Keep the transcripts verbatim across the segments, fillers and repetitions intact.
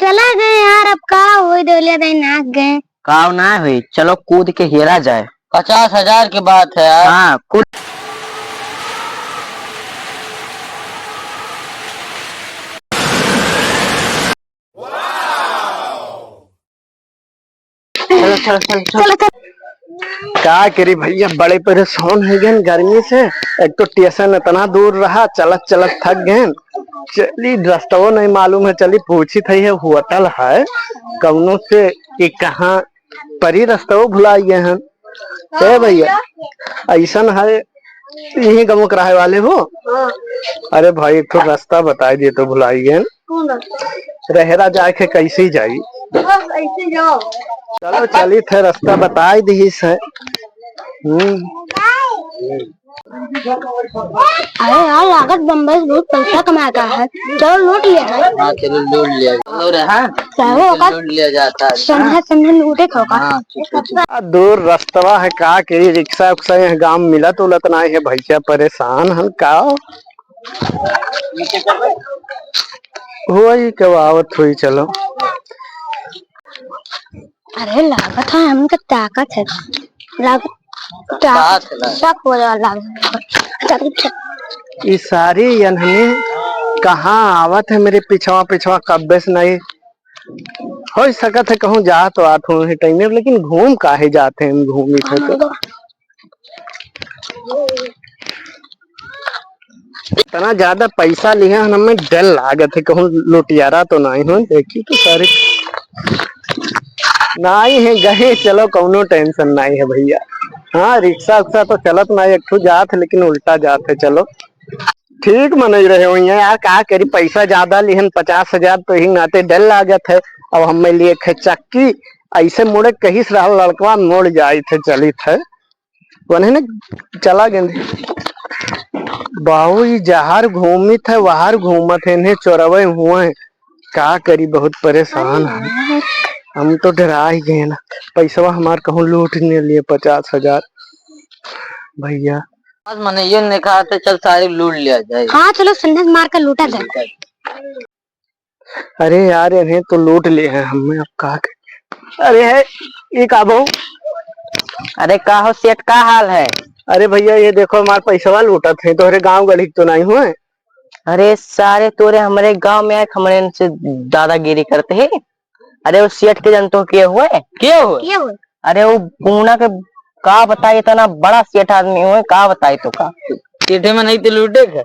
चला गए यार, अब का होई, डोलिया दाई नाच गए। काव ना होई, चलो कूद के हेरा जाए। पचास हजार की बात है यार। हाँ, कूद। चलो, चलो, चलो, चलो। चलो, चलो। का करी भैया, बड़े परेशान हो गए गर्मी से। एक तो स्टेशन इतना दूर रहा, चलत चलत थक गए। चली, रस्तवो नहीं मालूम है, चली पूछी थई है, होटल है कौनो से कि कहाँ परी, रस्तवो भुला गए हैं। ए भैया, ऐसन है, यही गाँव के रहे वाले हो? हाँ। अरे भाई, एक ठो रास्ता बताई दे तो, भुलाई गए। कौन रास्ता? रहरा जाए के कैसे जाई? बस ऐसे जाओ। चलो, चली थे, रास्ता बताई दी से। हम्म। अरे यार, लागत बम्बई से बहुत पैसा कमाता है, चलो लूट लिया जाए। हाँ, चलो लूट लिया जाए। और हाँ, चाहे चलो ओकर लूट लिया जाता है। समझा, समझा लूटे का ओकर। हाँ, ठीक है, ठीक। आ, दूर रस्तवा है, का करी, रिक्शा उक्शा यहाँ गाँव मिलत उलत नाई है भैया, परेशान हन का। होई के आवत होई, चलो। अरे लागत है हमके ताकत है, लागत ताकत है, शक हो रहा लागत। ई सारी यन्हनी कहाँ आवत है मेरे पिछवा पिछवा, कब्बे से नहीं। हो सकत है कहूँ जात वात हो ही टाइम में, लेकिन घूम काहे जात है, हम घूमी थे तो। इतना ज्यादा पैसा लिहे हन, हमें डर लागत है कहूँ लुटियारा तो नहीं हो। देखी तो सारे नहीं है गए, चलो कौनो टेंशन नहीं है भैया। हाँ, रिक्शा उक्शा तो चलत नहीं, एक ठो जात है लेकिन उल्टा जात है। चलो ठीक मनई रहे हुई हैं यार, का करी, पैसा ज्यादा लिहन, पचास हजार, तो यही नाते डर लागत है। अब हमें लिए थे चक्की, ऐसे मुड़े कहिस रहा लड़कवा, मुड़ जाई थे, चली थे, वने ने चला गए। बाबू, ई जहर घूमित है, वहर घूमत है, इन्हें चोरवे हुए हैं। का करी, बहुत परेशान है। हम तो डरा ही गए ना, पैसवा हमार कहूँ लूट नहीं लिए पचास हजार। भैया, आज मनइयो ने कहा था, चल सारे लूट लिया जाए। हाँ, चलो संडस मार के लूटा जाए। अरे यार, इन्हें तो लूट लिए हैं हमने, अब का करें? अरे है, ये का बहू? अरे का हो सेठ, का हाल है? अरे भैया, ये देखो, हमार पैसवा लूटत है, तोहरे गाँव गढ़ी तो नहीं हुए? अरे सारे, तोरे हमरे गाँव में आए, हमरे इनसे दादागिरी करते हैं। अरे, वो सेठ के जनतो के हुए? के हुए? के हुए? अरे, वो पूना के, का बताई, इतना बड़ा सेठ आदमी हुए, का बताई तो का। सेठे में नहीं तो लूटे के।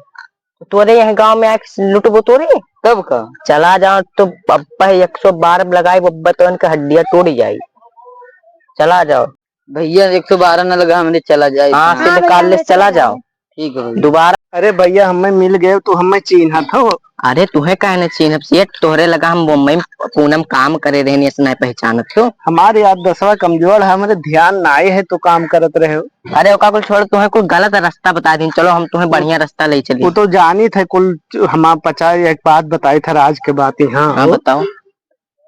तोरे यहाँ गाँव में आके लुटबो तोरे। तब का? चला जाओ तो अब्बा एक सौ बारह लगाई, अब्बा तो इनके हड्डियाँ तोड़ी जाई। चला जाओ। भैया, एक सौ बारह न लगा, हमने चला जाए। हाँ, से हाँ, निकाल भैया, ले, चला जाओ। ठीक है भैया। दोबारा। अरे भैया, हमें मिल गए, तू हमें चीन्हत हो? अरे, तुहे काहे न चीन्हब सेठ, तोहरे लगा हम बम्बई में पूनम काम करे रहनी, ऐसे नहीं पहचानत हो? हमारे याद दसवा कमजोर है, हमारे ध्यान ना आए है, तो काम करत रहे हो। अरे, ओका कुल छोड़, तुहे कुल गलत रास्ता बता दिन, चलो हम तुहे बढ़िया रास्ता ले चली। वो तो जानी थे कुल, हमार पचा एक बात बताई था, राज के बात यहाँ हाँ, हो। बताओ।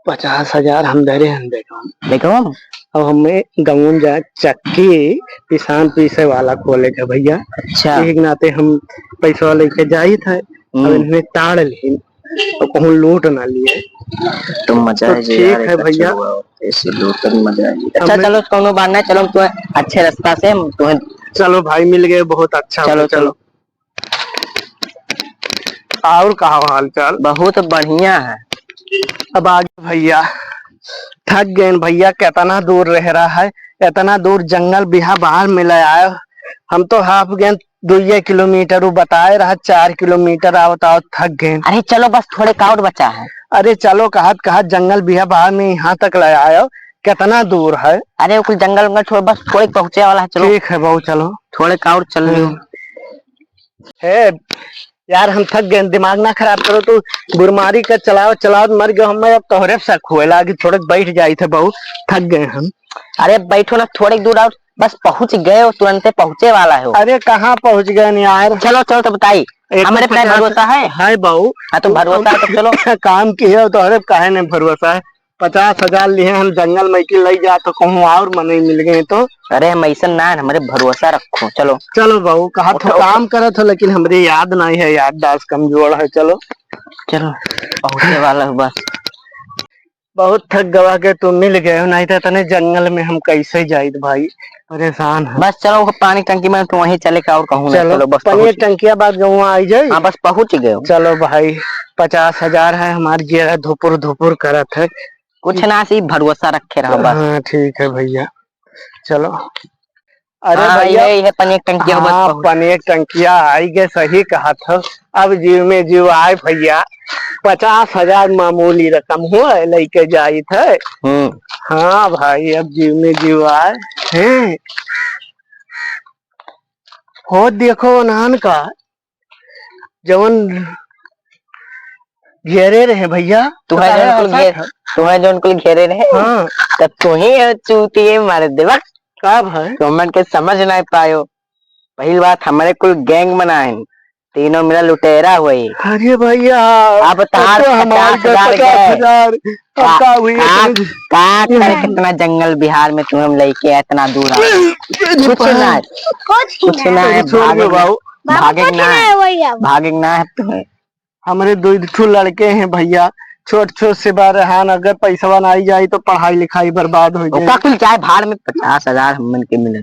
पचास हजार हम धरे हन बेगम। बेगम? अब हमें गवन जा चक्की पिसान पीसे वाला खोले के भैया। अच्छा। यही के नाते हम पैसा लेके जाई था, अब हम्म। इन्हें ताड़ ली, तो कहूँ लूट ना लिए। तो मजा तो है जी ठीक यार, है एक भैया। अच्छा हुआ, ऐसे लूट कर मजा आ जाए। अच्छा, हमें चलो, कौनो बात ना, चलो, हम तुम्हें अच्छे रास्ता से हम तुम्हें चलो भाई, मिल गए, बहुत अच्छा चलो, हुआ, चलो। चलो। और का हाल चाल? बहुत बढ़िया है। अब आगे भैया, थक गए भैया, कितना दूर रह रहा है, इतना दूर जंगल बिहा बाहर में ले आए। हम तो हाफ गए दुइये किलोमीटर, वो बताए रहा चार किलोमीटर, आवत आवत थक गए। अरे चलो, बस थोड़े का और बचा है। अरे चलो, कहत कहत जंगल बिहा बाहर में यहाँ तक ले आयो, कितना दूर है? अरे वो कुल जंगल वंगल छोड़, बस थोड़े पहुँचे वाला है, चलो। ठीक है बाबू, चलो। थोड़े का और चल लियो। हम्म। हे यार, हम थक गए, दिमाग ना खराब करो तू। गुरमारी का चलाओ चलाओ मर गयो, हमें अब तोहरे शक हुए लागी, थोड़े बैठ जाई थे, बहुत थक गए हम। अरे बैठो ना, थोड़े दूर और, बस पहुँच गए हो, तुरंते पहुँचे वाला हो। अरे कहाँ पहुँच गए न यार? चलो चलो तो बताई, एक हमरे पे भरोसा है? है बाबू। हाँ, तो भरोसा है तो चलो। काम किए हो तो, अरे काहे नहीं भरोसा है? पचास हजार लिहे हम जंगल में की लई जा तो कहूँ और मनई मिल गए तो। अरे हम ऐसा ना है, हमरे भरोसा रखो, चलो। चलो बाबू, कहा तो उठो, काम उठो। करत हो, लेकिन हमरे याद नहीं है, याददाश्त कमजोर है। चलो। चलो, पहुँचे वाला है बस। बहुत थक गवा के तू मिल गए हो, नहीं तो इतने जंगल में हम कैसे जाइत भाई, परेशान है। बस चलो, वो पानी टंकी में तो वहीं चले के, और कहूँ ना, चलो, चलो, बस पनीर पहुँच गए। टंकिया बाद गौवा आई जाई। हाँ, बस पहुँच गए हो। चलो भाई, पचास हजार है, हमार जिया धुपुर धुपुर करत है। कुछ ना, सी भरोसा रखे रहो बस। हाँ, ठीक है भैया, चलो। अरे हाँ, भैया, ये, ये पनीर टंकिया बस हाँ, पहुँच। पनीर टंकिया आई गए, सही कहत हो। अब जीव में जीव आए भैया, पचास हजार मामूली रकम हो, लेके जाइत है। हम्म। हाँ भाई, अब जीव में जीव आए हैं। हो देखो नान का, जवन घेरे रहे भैया, तुम्हें तो काहे जौन कुल हंसत घेर-, है? तुम्हें जौन कुल घेरे रहे, हाँ। तो तू ही है चूतिए मार देवा। का भाई? तुमन के समझ नहीं पायो। पहिल बात, हमारे कुल गैंग बनाए, तीनों मिला लुटेरा हुई। अरे भैया, अब तब तार तो हमारे पचास हजार पचास हजार, गए। अब का, का हुई का, इतनी का करे, कितना जंगल बिहार में तुम्हें हम लेके इतना दूर आ? अरे कुछ भाई। ना, कुछ कुछ ना। ना है, छोड़ दो भागे ना, बाबू। बाबू भागे कुछ ना ना है, है, वही अब। भागे ना है तुम्हें। हमरे दो ठो लड़के हैं भैया, छोट छोट से बा रहन, अगर पैसवा ना आई जाई तो पढ़ाई लिखाई बर्बाद हो जाई। ओका कुल चाहे भाड़ में, पचास हजार हमन के मिले।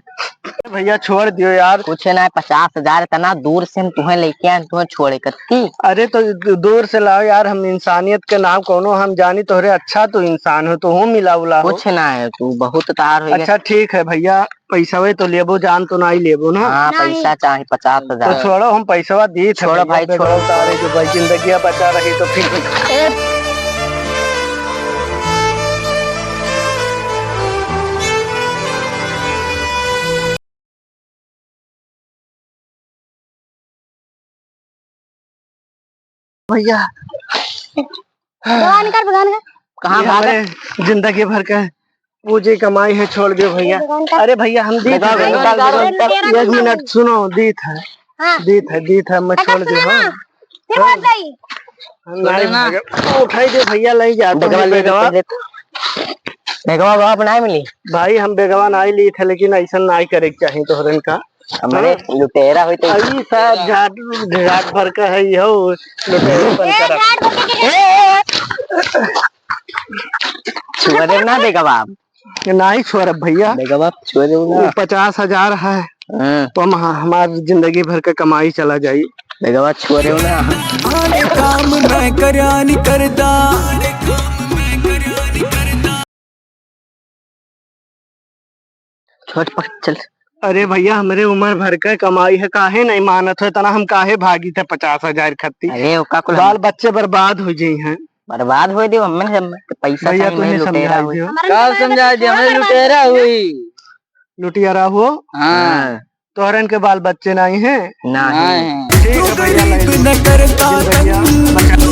भैया छोड़ दियो यार। कुछ ना है, पचास हजार इतना दूर से हम तुम्हें लेके आए, तुम्हें छोड़े कत्ती। अरे तो दू-, दूर से लाओ यार, हम इंसानियत के नाम कौनो हम जानी तोहरे, अच्छा तू इंसान हो, तो हूँ मिला उला हो। कुछ ना है, तू बहुत तार हो गया। अच्छा ठीक है भैया, पैसवे तो लेबो, जान तो नाई लेबो ना? हाँ, नाई। पैसा चाही पचास हजार। तो छोड़ो, हम पैसवा दीत है छोड़ो भैया, भाई, बेगवा छोड़ो। उतारे जो भाई, जिंदगिया बचा रही तो फिर। भैया। भगवान कर, भगवान कर। कहाँ ये भागत? हमारे जिंदगी भर का वो जे कमाई है, छोड़ दो भैया। भगवान कर। अरे भैया, हम दीत है। भगवान कर, भगवान कर। एक मिनट सुनो, दीत है। हाँ। दीत है, दीत है, मैं छोड़ दे, हाँ। फिर हाँ। मत जाई। हम छोड़े नहीं ना। भागे। उठाई दे भैया, ले जा, तू बेगवा ले बेगवा। जा, ले जा। बेगवा बाप ना मिली। भाई, हम बेगवा नाई ली थे, लेकिन ऐसा नाई करे के चाही तोहरन का। हमारे हाँ? लुटेरा होई तो। अभी साहब झाट, झाट भर का है, यो लुटेरा बन ए, कर रख। झाट भर के ए, ए, छुआ दे ना बेगवा। नाई छोड़ब भैया। बेगवा छोड़े हो ना। वो पचास हजार है। हाँ। तो हम, हमार जिंदगी भर का कमाई चला जाई। बेगवा छोड़े हो ना। आने काम मैं करया नहीं करता। छोड़ पकड़, चल। अरे भैया, हमरे उम्र भर का कमाई है, काहे नहीं मानत हो? इतना हम काहे भागी थे पचास हजार खत्ती? अरे, ओका कुल हम बाल बच्चे बर्बाद हो जाई हैं। बर्बाद होए दियो, हमन से पैसा भैया, चाही, तू मैं ही लुटेरा समझा हुई। दियो। हमारे का लुटेरा समझा दियो, हमें लुटेरा हुई। लुटियारा हो? हाँ। हाँ। तोहरन के बाल बच्चे नहीं हैं? नहीं। नहीं। ठीक है भैया, ले लो। जिंदगिया बचा।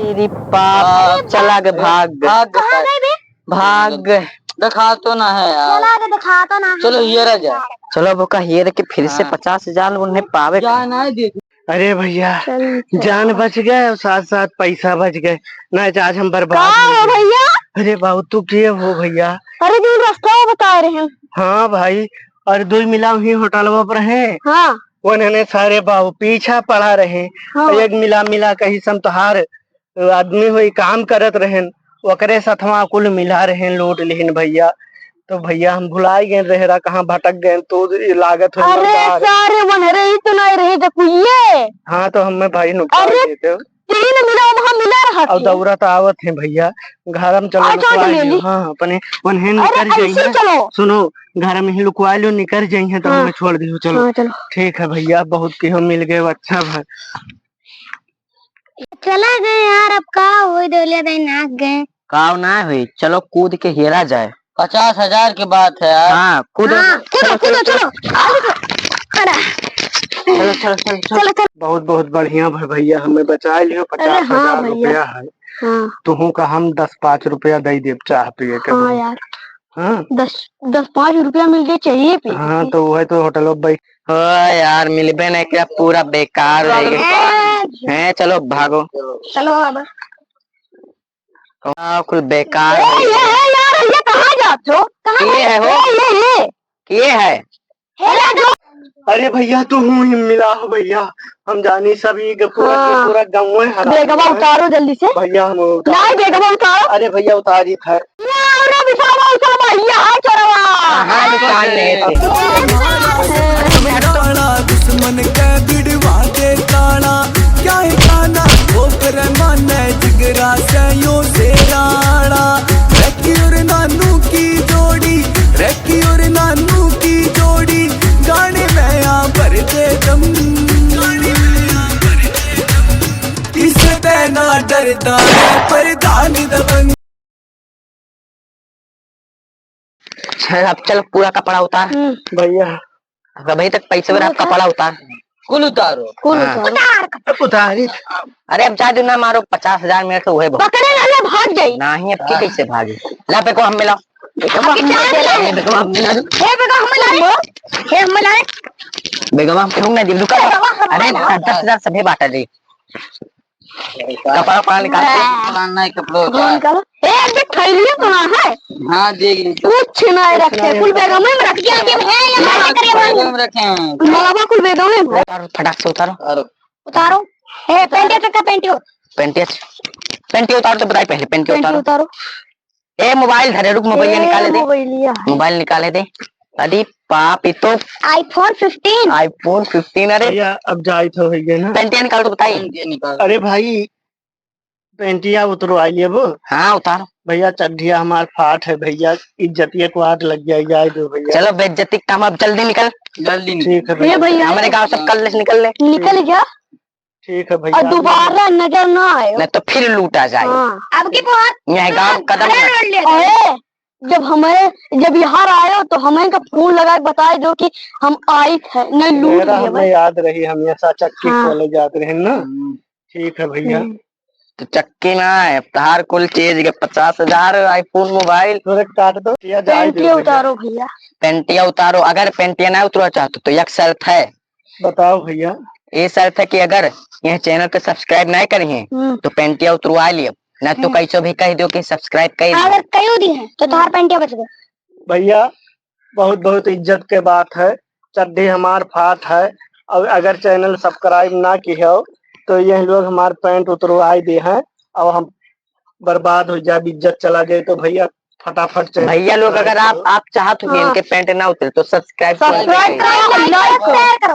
अरे बाप, चला गए, भाग गए। भाग गए। कहाँ गए बे? भाग गए। देखा तो ना है यार। चला गए, देखा तो ना है। चलो, हियरा जा। चलो, अब ओका हियर के फिर से हाँ। पचास हजार उन्हें पावे का। जाना है, देख। अरे भैया, चल, चल। जान बच गए और साथ साथ पैसा बच गए, नहीं तो आज हम बर्बाद का हो हो गए। भैया? अरे बाबू, तू के हो भैया? अरे, जो रास्ता वो बता रहे हैं। हाँ भाई, और दो मिला वही होटलवा पर है। हाँ। उन्होंने सारे बाबू पीछा पड़ा रहे। हाँ। और एक मिला, मिला कही सम तोहार आदमी होई, काम करत रहेन, ओकरे सथवा कुल मिला रहेन, लूट लिहिन भैया। तो भैया हम भुलाई गए, रहरा कहाँ भटक गए, तो ये लागत हो अरे मर्दार। सारे वनहरे ही तो नहीं रहे, देखो ये। हाँ, तो हमें भाई नुकसान अरे देते हो। तीन मिला वहाँ मिला रहा और थी। दौरा तो आवत है भैया, घर में चलो हाँ, लुकवा चलो, ले लियो। ली। हाँ, अपने वनहे अरे निकर ऐसे जाइए। चलो। सुनो, घर में ही लुकवा लियो, निकर जाइए तो हाँ। हमें छोड़ दियो, चलो। हाँ, चलो। ठीक है भैया, बहुत केहो मिल गए, अच्छा भाई। चला गए यार, अब का होई, देवलिया दाई नाक गए। काव ना होई, चलो कूद के हेरा जाए। पचास हजार के बात है यार। हाँ, कूदो। हाँ, कूदो, कूदो, चलो। अरे, चलो, चलो, चलो, चलो। चलो, चलो। बहुत, बहुत बढ़िया भाई, भैया हमें बचा लियो, अरे हाँ पचास हजार भैया। रुपया है। हाँ। तुहू का हम दस पाँच रुपया दे देब चाह पिए के हाँ भाई। यार। हाँ। दस, दस पाँच रुपया मिल जाए, चाहिए पी। हाँ, तो वह तो होटल में बैठ। ओ यार, मिलबे नहीं किया, पूरा बेकार हो गया। हैं, चलो भागो। चलो बाबा। आ, कुल बेकार ए, हो ये गया। है यार, ये कहाँ जात हो? कहाँ ये भाई? है हो? ये, ये, ये। ये है। अरे भैया, तू हूँ ही मिला हो भैया, हम जानी सभी के पूरा के हाँ। पूरा गाँव है हरा बेगवा हुआ है। उतारो जल्दी से। भैया, हम उतार नहीं, बेगवा उतारो। अरे भैया, उतारी है। ये आओ रे बिसावा, उसावा, ये हाय चोरवा। हाँ, दुकान में है। दुश्मन के बिड़वा दे ताला, क्या है गाना, ठोकर माने जिगरा से यो शेराना। रखी और नानू की जोड़ी, रखी और नानू की जोड़ी, गाने में आ भर दे दम। किसे ते ना डरता है प्रधान दबंग। चल, अब चल, पूरा कपड़ा उतार। हम्म। भैया। अब अभी तक पैसे वाला पूरा कपड़ा उतार। कुल उतारो। कुल हाँ। उतारो। उतारी। अरे, अब जा दो ना, मारो, पचास हजार मिनट तो वही बहुत। पकड़े ना ले, भाग जाई। नहीं, अब की कैसे भागी? ला, पे को हम मिला। अभी क्या मिला? ए, बेगवा, हम मिला रे। ए, बेगवा, हम मिला रे। ए, हम मिला रे। बेगवा, हम क्यों ना दी? रुका। बेगवा, हम अरे, मिला। दस, दस हजार सभी बांटा दे। कपड़ा पहन निकाल। हाँ। पहनना है कपड़ा उतार। निकालो। ए, एक थैलिया तो ना है। हाँ, देख ली। कुछ ना रखे, कुल बेगवा में रख दिया। ये है, ये हाँ, है, करे कुल वाली। बेगवा में रखे हैं। बाबा कुल बेगवा में है। उतारो, फटाक से उतारो। उतारो। उतारो। ए, पेंटिया तक का पेंटियो। पेंटिया, पेंटिया उतारो तो बताई पहले, पेंटिया पेंटिया उतारो। उतारो। ए, मोबाइल धरे, रुक, मोबाइल ए, निकाले दे। मोबाइलिया है। मोबाइल निकाले दे। अरे बाप, ये तो iPhone fifteen। iPhone fifteen, अरे। भैया, अब जाए तो हो गए ना। पेंटिया निकाल तो बताई। पेंटिया निकाल। अरे भाई, पेंटिया उतरवाई लेबो। हाँ, उतारो। भैया, चड्ढिया हमार फाट है भैया, इज्जतिया को हाथ लग जाए, जाए दो भैया। चलो, बेइज्जती का काम, अब जल्दी निकल। जल्दी निकल। ठीक है ए भैया। भैया। हमारे गाँव से कल से निकल ले। निकल गया। ठीक है भैया। और दोबारा नजर ना आए। नहीं तो फिर लूटा जाए। हाँ। अब की बात यह गाँव कदम अरे ना। लड़ ले। अरे, जब हमें, जब यहाँ आए हो तो हमें का फोन लगा के बता दो कि हम आई थे, नहीं लूट मेरा लिए हमें भाई। याद रही, हम ऐसा चक्की हाँ। खोले जाते रहे ना। हम्म। ठीक है भैया। हम्म। तो चक्की ना है, अब तहार कुल चीज के पचास हजार iPhone मोबाइल। थोड़ा काट दो, या जाए दो पेंटिया भैया। उतारो भैया। पेंटिया उतारो, अगर पेंटिया ना उतरवा चाहते तो एक शर्त है। बताओ भैया। ये शर्त है कि अगर यह channel पे subscribe नहीं करी हैं, हम्म। तो पेंटिया उतरवा लियो, ना तो हम्म। कैसो भी कह दो कि subscribe कर दिए। अगर कहियो दी है, तो तोहार पेंटिया बच गए। भैया, बहुत, बहुत इज्जत के बात है, चड्ढी हमार फाट है, और अगर channel subscribe ना की हो, तो यह लोग हमार पैंट उतरवाई दे हैं, और हम बर्बाद हो जाए, इज्जत चला जाए, तो भैया फटाफट channel भैया लोग, subscribe अगर आप, करो। आप चाहत हो कि हाँ। इनके पैंट ना उतरे, तो subscribe subscribe करो, like करो।